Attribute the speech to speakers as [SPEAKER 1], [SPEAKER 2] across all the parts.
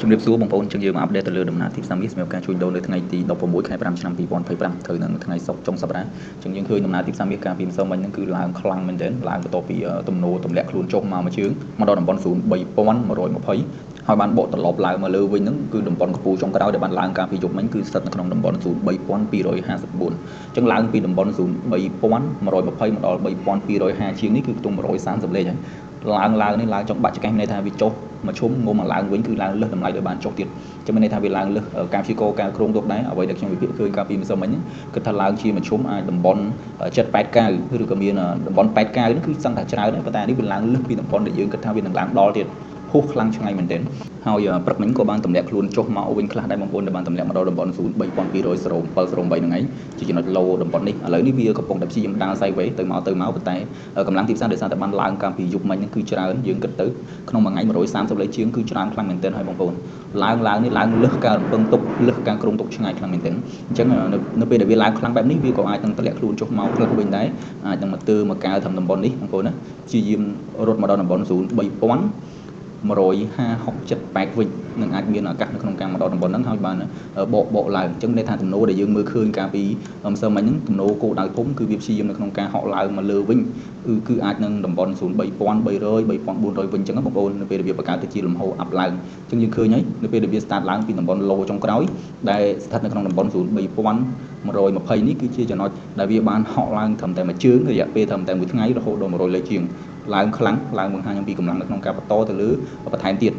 [SPEAKER 1] ជំរាបសួរបងប្អូនចឹងយើងមក update ទៅលើដំណើរទីផ្សារមាសសម្រាប់ការជួញដូរនៅថ្ងៃទី16ខែ5ឆ្នាំ2025ត្រូវនឹងថ្ងៃសុក្រចុងសប្តាហ៍ចឹងយើងឃើញដំណើរទីផ្សារមាសកាលពីម្សិលមិញហ្នឹងគឺឡើងខ្លាំងមែនទែនឡើងបន្ទាប់ពីទំនោរទម្លាក់ខ្លួនចុះមកមួយជើងមកដល់តំបន់03120ហើយបានបកត្រឡប់ឡើងមកលើវិញហ្នឹងគឺតំបន់កំពូលចុងក្រោយដែលបានឡើងកាលពីយប់មិញគឺស្ថិតនៅក្នុងតំបន់03254ចឹងឡើងពីតំបន់03120មកដល់3250ជាងនេះគឺខ្ទង់130លេខហើយឡើងឡើងនេះឡើងចង់បាក់ចង្កេះមានន័យថាវាចុះមកឈុំងុំមកឡើងវិញគឺឡើងលើសតម្លៃដែលបានចុះទៀតចាំមានន័យថាវាឡើងលើសការព្យាករការគ្រោងទុកដែរអ្វីដែលខ្ញុំវិភាគឃើញកាលពីម្សិលមិញគិតថាឡើងជាមធ្យមអាចតំបន់789ឬក៏មានតំបន់89នេះគឺសឹងថាច្រើនដែរប៉ុន្តែនេះវាឡើងលើសពីតំបន់ដែលយើងគិតថាវានឹងឡើងដល់ទៀតហួសខ្លាំងឆ្ងាយមែនទែនហើយព្រឹកមិញក៏បានទម្លាក់ខ្លួនចុះមកវិញខ្លះដែរបងប្អូនដែលបានទម្លាក់មកដល់តំបន់03207 08ហ្នឹងឯងជាចំណុច low តំបន់នេះឥឡូវនេះវាកំពុងតែព្យាយាមដើរ sideways ទៅមកទៅមកប៉ុន្តែកម្លាំងទីផ្សារដោយសារតែបានឡើងកាលពីយប់មិញហ្នឹងគឺច្រើនយើងគិតទៅក្នុងមួយថ្ងៃ130លេខជាងគឺច្រើនខ្លាំងមែនទែនហើយបងប្អូនឡើងឡើងនេះឡើងលើសការរំពឹងទុកលើសការគ្រោងទុកឆ្ងាយខ្លាំងមែនទែនអញ្ចឹងនៅពេលដែលវាឡើងខ្លាំងបែបនេះវាក៏អាចនឹងទម្លាក់ខ្លួនចុះមកខ្លះវិញដែរអាចនឹងមកទើមកកើត្រឹមតំបន់នេះបងប្អូនណាព្យាយាមរត់មកដល់តំបន់03150 15678វិញនឹងអាចមានឱកាសនៅក្នុងការមកដល់តំបន់ហ្នឹងហើយបានបកបកឡើងអញ្ចឹងន័យថាទំនោរដែលយើងមើលឃើញកាលពីម្សិលមិញហ្នឹងទំនោរគោលដៅធំគឺវាព្យាយាមនៅក្នុងការហក់ឡើងមកលើវិញគឺអាចនឹងតំបន់03300 3400វិញអញ្ចឹងបងប្អូននៅពេលដែលវាបង្កើតទៅជាលំហូរ up ឡើងអញ្ចឹងយើងឃើញហើយនៅពេលដែលវា start ឡើងពីតំបន់ low ចុងក្រោយដែលស្ថិតនៅក្នុងតំបន់03120នេះគឺជាចំណុចដែលវាបានហក់ឡើងត្រឹមតែមួយជើងរយៈពេលត្រឹមតែមួយថ្ងៃរហូតដល់100លេខជាងឡើងខ្លាំងឡើងបង្ហាញអំពីកម្លាំងនៅក្នុងការបន្តទៅលើបន្ថែមទៀត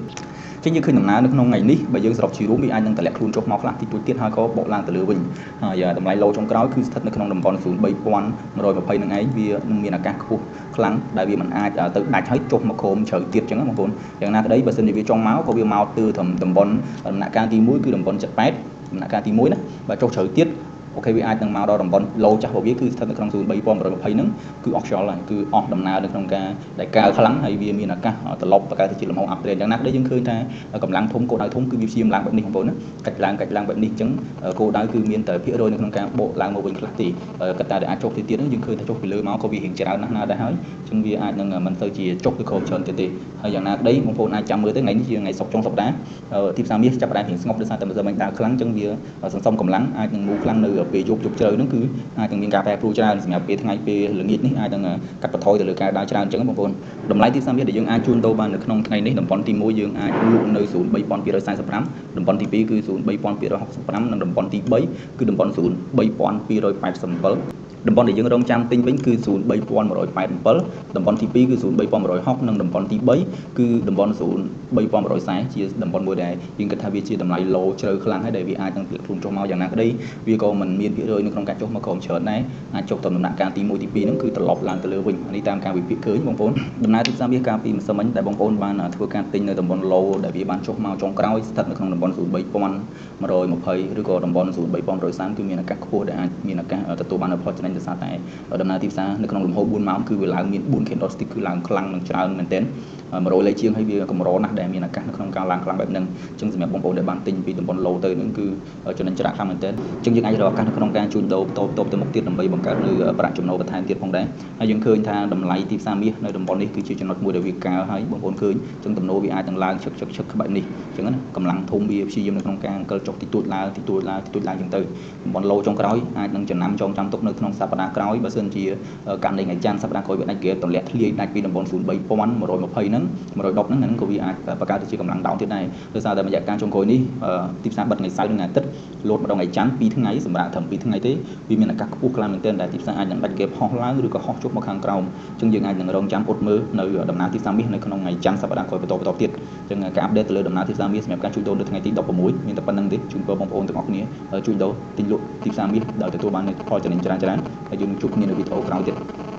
[SPEAKER 1] ចឹងយើងឃើញដំណើរនៅក្នុងថ្ងៃនេះបើយើងសរុបជារួមវាអាចនឹងតម្លាក់ខ្លួនចុះមកខ្លះតិចតួចទៀតហើយក៏បកឡើងទៅលើវិញហើយតម្លៃ low ចុងក្រោយគឺស្ថិតនៅក្នុងតំបន់03120នឹងឯងវានឹងមានឱកាសខ្ពស់ខ្លាំងដែលវាមិនអាចទៅដាច់ហើយចុះមកក្រោមជ្រៅទៀតចឹងបងប្អូនយ៉ាងណាក្តីបើសិនជាវាចង់មកក៏វាមកទើត្រឹមតំបន់ដំណាក់កាលទី1គឺតំបន់78ដំណាក់កាលទី1ណាបើចុះជ្រៅទៀត OK វាអាចនឹងមកដល់តំបន់ low ចាស់របស់វាគឺស្ថិតនៅក្នុង03120ហ្នឹងគឺអស់ខ្យល់ហើយគឺអស់ដំណើរនៅក្នុងការដែលកើខ្លាំងហើយវាមានឱកាសត្រឡប់បង្កើតទៅជាលំហ up trend យ៉ាងណាក្តីយើងឃើញថាកម្លាំងធំគោលដៅធំគឺវាព្យាយាមឡើងបែបនេះបងប្អូនណាកាច់ឡើងកាច់ឡើងបែបនេះអញ្ចឹងគោលដៅគឺមានតែភាគរយនៅក្នុងការបកឡើងមកវិញខ្លះទេកត្តាដែលអាចចុះទៅទៀតហ្នឹងយើងឃើញថាចុះពីលើមកក៏វារៀងច្រើនណាស់ណាដែរហើយអញ្ចឹងវាអាចនឹងមិនទៅជាចុះទៅក្រោមច្រើនទៀតទេហើយយ៉ាងណាក្តីបងប្អូនអាចចាំមើលទៅថ្ងៃនេះជាថ្ងៃសុក្រចុងសប្តាហ៍ទីផ្សារមាសចាប់ផ្ដើមរៀងស្ងប់ដោយសារតែម្សិលមិញដើរខ្លាំងអញ្ចឹងវាសន្សំកម្លាំងអាចនឹងមូខ្លាំងនៅពេលយប់យប់ជ្រៅហ្នឹងគឺអាចនឹងមានការប្រែប្រួលច្រើនសម្រាប់ពេលថ្ងៃពេលល្ងាចនេះអាចនឹងកាត់បន្ថយទៅលើការដើរច្រើនអញ្ចឹងបងប្អូនតម្លៃទីផ្សារមាសដែលយើងអាចជួញដូរបាននៅក្នុងថ្ងៃនេះតំបន់ទី1យើងអាចលក់នៅ03245តំបន់ទី2គឺ03265និងតំបន់ទី3គឺតំបន់03287តំបន់ដែលយើងរងចាំទិញវិញគឺ03187តំបន់ទី2គឺ03160និងតំបន់ទី3គឺតំបន់03140ជាតំបន់មួយដែលយើងគិតថាវាជាតម្លៃ low ជ្រៅខ្លាំងហើយដែលវាអាចនឹងធ្លាក់ខ្លួនចុះមកយ៉ាងណាក្តីវាក៏មិនមានភាគរយនៅក្នុងការចុះមកក្រោមច្រើនដែរអាចចុះទៅដំណាក់កាលទី1ទី2ហ្នឹងគឺត្រឡប់ឡើងទៅលើវិញនេះតាមការវិភាគឃើញបងប្អូនដំណើរទីផ្សារមាសកាលពីម្សិលមិញដែលបងប្អូនបានធ្វើការទិញនៅតំបន់ low ដែលវាបានចុះមកចុងក្រោយស្ថិតនៅក្នុងតំបន់03120ឬក៏តំបន់03130គឺមានឱកាសខ្ពស់ដែលអាចមានឱកាសទទួលបានផលចំណេញដោយសារតែដំណើរទីផ្សារនៅក្នុងលំហ4ម៉ោងគឺវាឡើងមាន4 candlestick គឺឡើងខ្លាំងនិងច្រើនមែនទែន100លេខជាងហើយវាកម្រណាស់ដែលមានឱកាសនៅក្នុងការឡើងខ្លាំងបែបហ្នឹងអញ្ចឹងសម្រាប់បងប្អូនដែលបានទិញពីតំបន់ low ទៅហ្នឹងគឺចំណេញច្រើនខ្លាំងមែនទែនអញ្ចឹងយើងអាចរកឱកាសនៅក្នុងការជួញដូរបន្តបន្តទៅមុខទៀតដើម្បីបង្កើតនៅប្រាក់ចំណូលបន្ថែមទៀតផងដែរហើយយើងឃើញថាតម្លៃទីផ្សារមាសនៅតំបន់នេះគឺជាចំណុចមួយដែលវាកើហើយបងប្អូនឃើញអញ្ចឹងទំនោរវាអាចនឹងឡើងឈឹកឈឹកឈឹកបែបនេះអញ្ចឹងណាកម្លាំងធំវាព្យាយាមនៅក្នុងការអង្គលចុះទីទួចឡើងទីទួចឡើងទីទួចឡើងអញ្ចឹងទៅតំបន់ low ចុងក្រោយអាចនឹងចំណាំចងចាំទុកនៅក្នុងសប្តាហ៍ក្រោយបើសិនជាករណីថ្ងៃច័ន្ទសប្តាហ៍ក្រោយវាដាច់គេទម្លាក់ធ្លាយដាច់ពីតំបន់03120ហ្នឹង110ហ្នឹងហ្នឹងក៏វាអាចបង្កើតទៅជាកម្លាំង down ទៀតដែរដោយសារតែរយៈកាលចុងក្រោយនេះទីផ្សារបិទថ្ងៃសៅរ៍និងថ្ងៃអាទិត្យលោតម្ដងថ្ងៃច័ន្ទ2ថ្ងៃសម្រាប់ត្រឹម2ថ្ងៃទេវាមានឱកាសខ្ពស់ខ្លាំងមែនទែនដែលទីផ្សារអាចនឹងដាច់គេហោះឡើងឬក៏ហោះចុះមកខាងក្រោមអញ្ចឹងយើងអាចនឹងរងចាំអត់មើលនៅដំណើរទីផ្សារមាសនៅក្នុងថ្ងៃច័ន្ទសប្តាហ៍ក្រោយបន្តបន្តទៀតអញ្ចឹងការ update ទៅលើដំណើរទីផ្សារមាសសម្រាប់ការជួញដូរនៅថ្ងៃទី16មានតែប៉ុណ្្នឹងទេជូនពរបងប្អូនទាំងអស់គ្នាជួញដូរទិញលក់ទីផ្សារមាសដោយទទួលបានផលចំណេញច្រើនៗហើយយើងជួបគ្នានៅវីដេអូក្រោយទៀត។